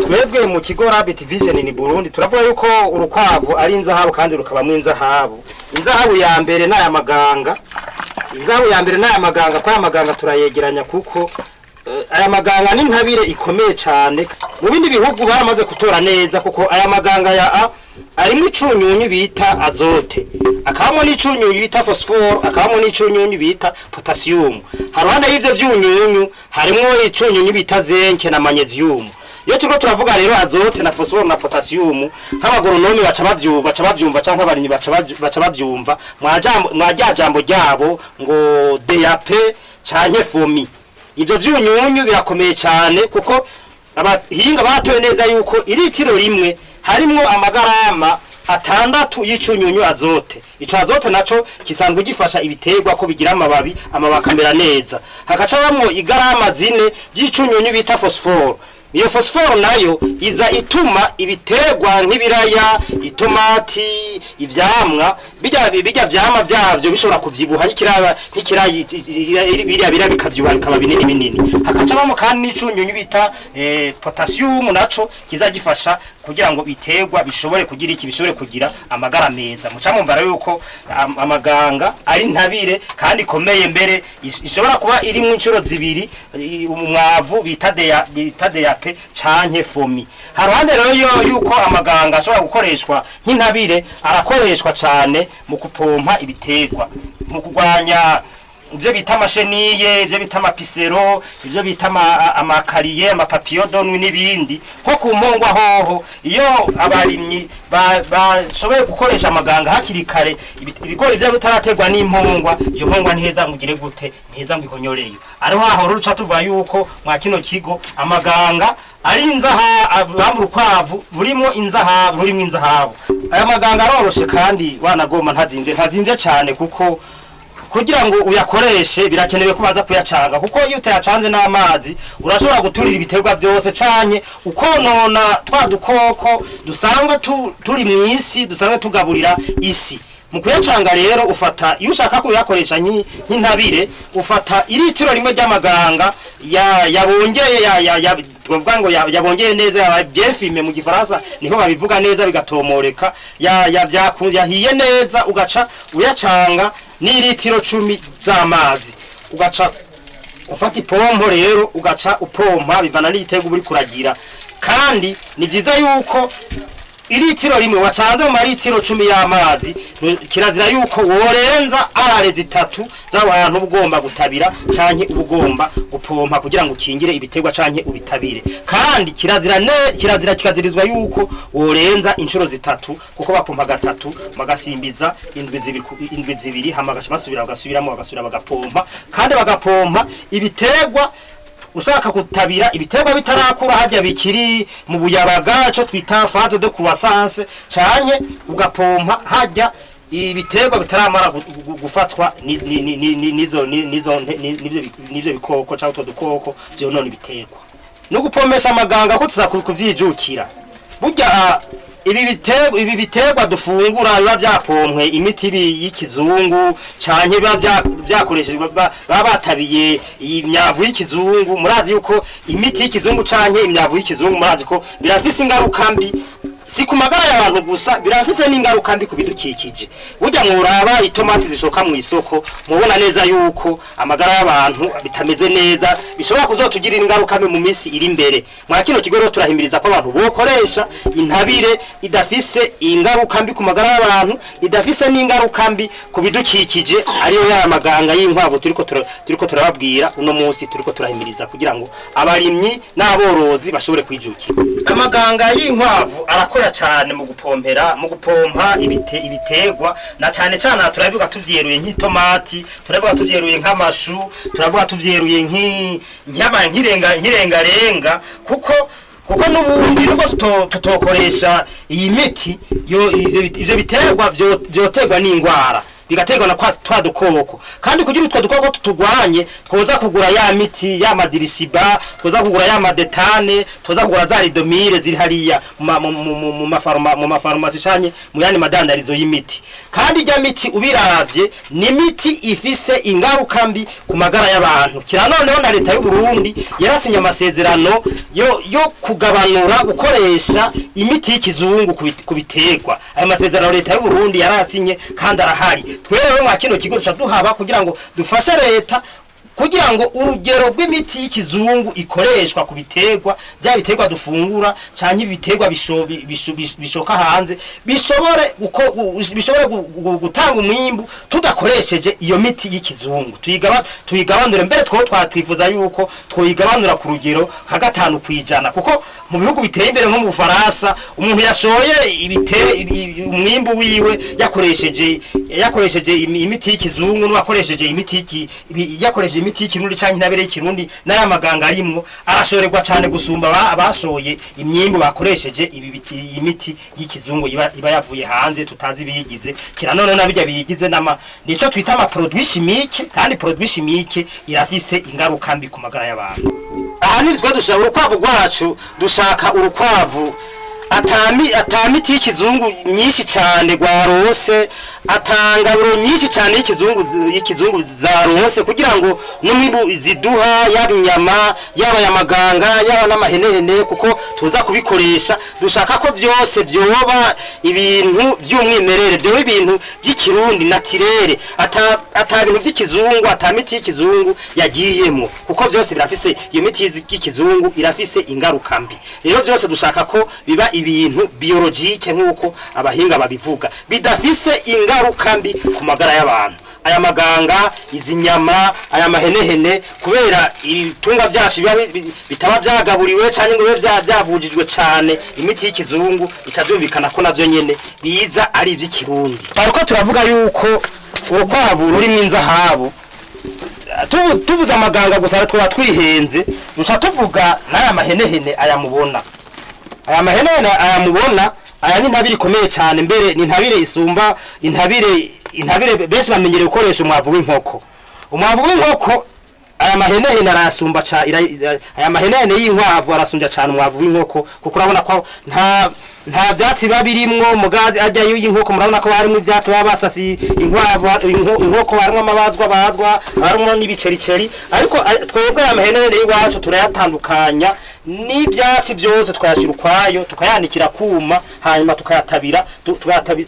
Twebwe mu kigo Rabbit Vision in Burundi turavuga yuko urukwavu ari inzahabu kandi rukabamwo inzahabu. Inzahabu ya mbere n'aya maganga. Inzahabu ya mbere n'aya maganga, ko aya maganga turayegeranya kuko aya maganga ni intabire ikomeye cyane. Mu bindi bihugu baramaze gutora neza, kuko aya maganga ya A arimo icunyunyu bita azote, akabamo n'icunyunyu bita phosphore, akabamo n'icunyunyu bita potassium. Haruhande y'ivyo vyunyunyu harimo icunyunyu bita zinc na magnesium. Iyo turiko turavuga rero azote na phosphore na potassium, nk'abagoronome baca bavyumva, canke abarimyi baca bavyumva mwa rya jambo ryabo ngo DAP canke FOMI. Ivyo vyunyunyu birakomeye cyane, kuko abahinga batoye neza yuko iritiro rimwe harimwo amagarama 6 y'icunyunyu azote. Ico azote naco kisanzwe gifasha ibiterwa ko bigira amababi, amababi akamera neza. Hagaca bamwo igarama 4 by'icunyunyu bita phosphore. Iyo phosphore nayo iza ituma ibiterwa nk'ibiraya, itomati, ivyamwa bijya vyama vyavyo bishobora kuvyibuha nk'ikirayi, biriya bira bikavyibuha bikaba binini binini. Hakaca bamwo kandi n'icunyunyu bita potassium, naco kiza gifasha kugira ngo biterwa bishobore kugira iki, bishobore kugira amagara meza. Muca mumva rero yuko amaganga ari ntabire kandi ikomeye, mbere ishobora kuba irimwo inshuro 2 umwavu bita DAP canke FOMI. Haruhande rero yuko amaganga ashobora gukoreshwa nk'intabire, arakoreshwa cane mu kupompa ibiterwa, mu kurwanya ivyo bita amasheniye, ivyo bita amapisero, ivyo bita amakariye, amapapiyodonwi n'ibindi. Nko ku mpongwa hoho, iyo abarimyi bashoboye gukoresha amaganga hakiri kare, ibigori vyabo bitaraterwa n'impongwa, iyo mpongwa ntiheza ngo igire gute, ntiheza ngo ihonyoreyo. Ariho aho ruca tuvuga yuko mwa kino kigo amaganga ari inzaha mu rukwavu rurimo inzahabu, rurimo inzahabu. Aya maganga aroroshe kandi wanagomba ntazimvye cyane, kuko kugira ngo uyakoreshe birakenewe ko baza kuyacanga, kuko iyo utayacanze n'amazi urashobora guturira ibiterwa byose canke ukonona twa dukoko dusanzwe turi mu isi, dusanzwe tugaburira isi. Mu kuyacanga rero, ufata, iyo ushaka kuyakoresha nk'intabire, ufata iritiro rimwe ry'amaganga yabongeye ya twavuga ngo yabongeye neza, ya bien fumé mu gifaransa, niho babivuga neza bigatomoreka, ya yahiye neza, ugaca uyacanga n'iritiro 10 z'amazi, ugaca ufata ipompo rero ugaca upompa bivana n'igitego uri kuragira. Kandi ni byiza yuko iritiro rimwe wacanze mu maritiro 10 y'amazi, kirazira yuko worenza arare 3 z'aho hantu ugomba gutabira canke ubugomba gupompa kugira ngo ukingire ibiterwa canke ubitabire. Kandi kirazira kikazirizwa yuko worenza inshuro 3, kuko bapompa gatatu bagasimbiza indwi 2, hama bagaca basubira bagasubiramo, bagasubira bagapompa. Kandi bagapompa ibiterwa ushaka kutabira ibiterwa bitarakura, harya bikiri mu buyabaga, ico twita phase de croissance, canke ugapompa harya ibiterwa bitaramara gufatwa nizo nizo nivyo bikoko canke utwo dukoko vyonona ibiterwa. No gupomesha amaganga ko tuza kuvyijukira, burya ibi biterwa dufungura biba vyapompwe imiti y'ikizungu canke biba vyakoreshejwe, baba batabiye imyavu y'ikizungu. Murazi yuko imiti y'ikizungu canke imyavu y'ikizungu, murazi ko birafise ingaruka mbi, si ku magara y'abantu gusa, birafise n'ingaruka mbi ku bidukikije. Burya mworaba itomati zishoka mu isoko, mubona neza yuko amagara y'abantu bitameze neza, bishobora kuzotugirira ingaruka mbi mu minsi iri imbere. Mwa kino kigo rero turahimiriza ko abantu bokoresha intabire idafise ingaruka mbi ku magara y'abantu, idafise n'ingaruka mbi ku bidukikije, ariyo ya maganga y'inkwavu turiko turababwira uno munsi. Turiko turahimiriza kugira ngo abarimyi n'aborozi bashobore kwijukira. Amaganga y'inkwavu arakora cyane mu gupompera, mu gupompa ibiterwa, na cyane cyane aha turavuga tuvyeruye nk'itomati, turavuga tuvyeruye nk'amashu, turavuga tuvyeruye nk'irengarenga, kuko n'ubundi nubwo tutokoresha iyi miti, ivyo biterwa vyoterwa n'ingwara. Bigaterwa na kwa twa dukoko. Kandi kugira utwo dukoko tutugwanye, twoza kugura ya miti ya madirisiba, twoza kugura ya madetane, twoza kugura za ridomire ziri hariya mu mafarumasi canke mu yandi madandarizo y'imiti. Kandi ijya miti ubiravye ni imiti ifise ingaruka mbi ku magara y'abantu. Kira noneho na leta y'u Burundi yarasinye amasezerano yo kugabanura gukoresha imiti y'ikizungu ku biterwa. Ayo masezerano leta y'u Burundi yarasinye kandi arahari. Twe rero mwa kino kigo duca duhaba kugira ngo dufashe leta kugira ngo urugero rw'imiti y'ikizungu ikoreshwa ku biterwa, bya biterwa dufungura canke ibiterwa bishoka hanze, bishobore gutanga umwimbu tudakoresheje iyo miti y'ikizungu. Tuyigabanure mbere two twatwifuza yuko twoyigabanura ku rugero nka 5%, kuko mu bihugu biteye imbere nko mu Bufaransa umuntu yashoye umwimbu wiwe yakoresheje imiti y'ikizungu n'uwakoresheje imiti yakoresheje imiti y'ikirundi canke intabire y'ikirundi n'aya maganga arimwo, arashorerwa cane gusumba abashoye imyimbu bakoresheje imiti y'ikizungu iba yavuye hanze tutazi ibiyigize. Kira none nabijya biyigize nama nico twita ama produit chimique, kandi produit chimique irafise ingaruka mbi ku magara y'abantu. Ahanini twe dushaka urukwavu rwacu, dushaka urukwavu atamiti y'ikizungu nyinshi cyane rwarose, atangaburo nyinshi cyane y'ikizungu zarose, kugira ngo n'umwimbu ziduha, yaba inyama, yaba ayamaganga, yaba n'amahenehene, kuko tuza kubikoresha. Dushaka ko byose byoba ibintu by'umwimerere, byoba ibintu by'ikirundi naturel, ata bintu by'ikizungu, ata miti y'ikizungu yagiyemo, kuko byose birafise iyo miti y'ikizungu irafise ingaruka mbi. Rero byose dushaka ko biba ibintu biologique nk'uko abahinga babivuga, bidafise ingaruka mbi ku magara y'abantu. Aya maganga, izi nyama, aya mahenehene, kubera ibitungwa byacu biba bitaba vyagaburiwe canke ngo bibe vyavujijwe cane imiti y'ikizungu, bica vyumvikana ko navyo nyene biza ari ivy'ikirundi. Twariko turavuga yuko urukwavu rurimo inzahabu. Tuvuze amaganga gusa twaba twihenze, duca tuvuga n'aya mahenehene aya mubona. Aya mahenehene aya mubona aya ni intabire ikomeye cyane, mbere ni intabire isumba intabire benshi bamenyereye gukoresha umwavu w'inkoko. Umwavu w'inkoko aya mahenehene arasumba aya mahenehene y'inkwavu arasumbya cyane umwavu w'inkoko, kuko urabona ko nta byatsi biba birimwo mugazi ajya y'inkoko. Murabona ko harimo ibyatsi baba basasi inkwavu, inkoko harimo amabazwa bazwa, harimo n'ibicericeri. Ariko twebwe aya mahenehene y'iwacu turayatandukanya n'ibyatsi byose, tukayashyira ukwayo, tukayanikira kuma, hanyuma tukayatabira,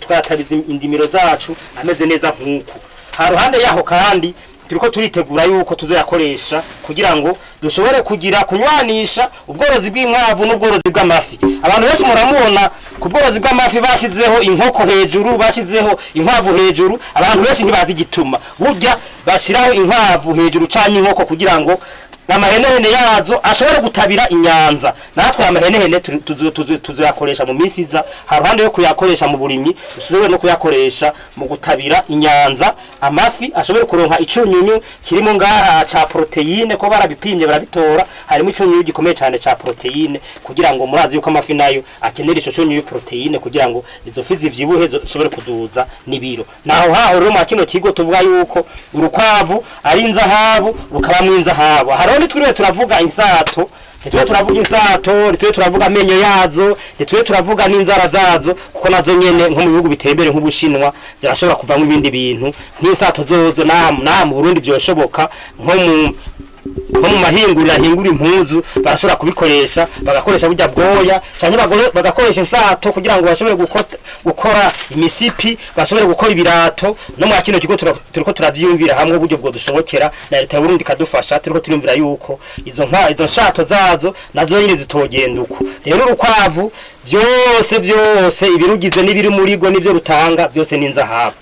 tukayatabiza indimiro zacu ameze neza nk'uku. Haruhande yaho kandi turiko turitegura yuko tuzoyakoresha kugira ngo dushobore kugira kunywanisha ubworozi bw'inkwavu n'ubworozi bw'amafi. Abantu benshi muramubona ku bworozi bw'amafi bashizeho inkoko hejuru, bashizeho inkwavu hejuru. Abantu benshi ntibazi igituma burya bashiraho inkwavu hejuru canke inkoko, kugira ngo amahenehene yazo ashobore gutabira inyanza. Natwe amahenehene tuzoyakoresha mu minsi iza, haruhande yo kuyakoresha mu burimyi, dushobore no kuyakoresha mu gutabira inyanza, amafi ashobore kuronka icunyunyu kirimo ngaha ca protéine, ko barabipimye barabitora, harimo icunyunyu gikomeye cyane ca protéine, kugira ngo murazi yuko amafi nayo akenera ico cunyunyu protéine kugira ngo izo fi zivyibuhe zishobore kuduza n'ibiro. Naho haho rero mwa kino kigo tuvuga yuko urukwavu ari inzahabu, rukabamwo inzahabu. Hariho ntitwiriwe turavuga insato, ntitwiwe turavuga insato, ntitwiwe turavuga amenyo yazo, ntitwiwe turavuga n'inzara zazo, kuko nazo nyene nko mu bihugu biteye imbere nk'Ubushinwa zirashobora kuvamo ibindi bintu nk'insato zozo. Naha mu Burundi vyoshoboka, nko mu mahinguriro ahingura impuzu barashobora kubikoresha, bagakoresha burya bwoya, canke bagakoresha insato kugira ngo bashobore gukora imisipi, bashobore gukora ibirato. No mwa kino kigo turiko turavyiyumvira hamwe uburyo bwo dushobokera na leta y'u Burundi ikadufasha. Turiko turiyumvira yuko izo nshato zazo nazo nyine zitogenda uko. Rero urukwavu byose byose ibirugize n'ibiri muri go n'ivyo rutanga byose ni inzahabu.